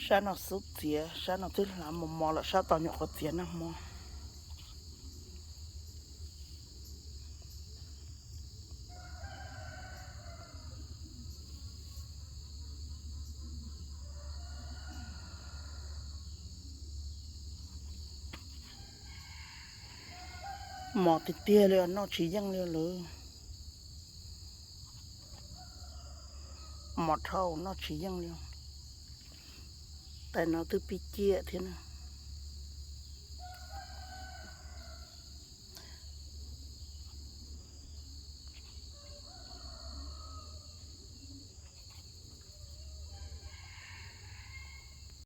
Sab no xub txiav, sab no twb hlav mos mos lawm, sab tod nyuam qhuav txiav nag hmo. Mos tiag tiag li, noj tsis yeej li lawm. Mos dhau noj tsis yeej li. Tais no twb pib ciaj thiab.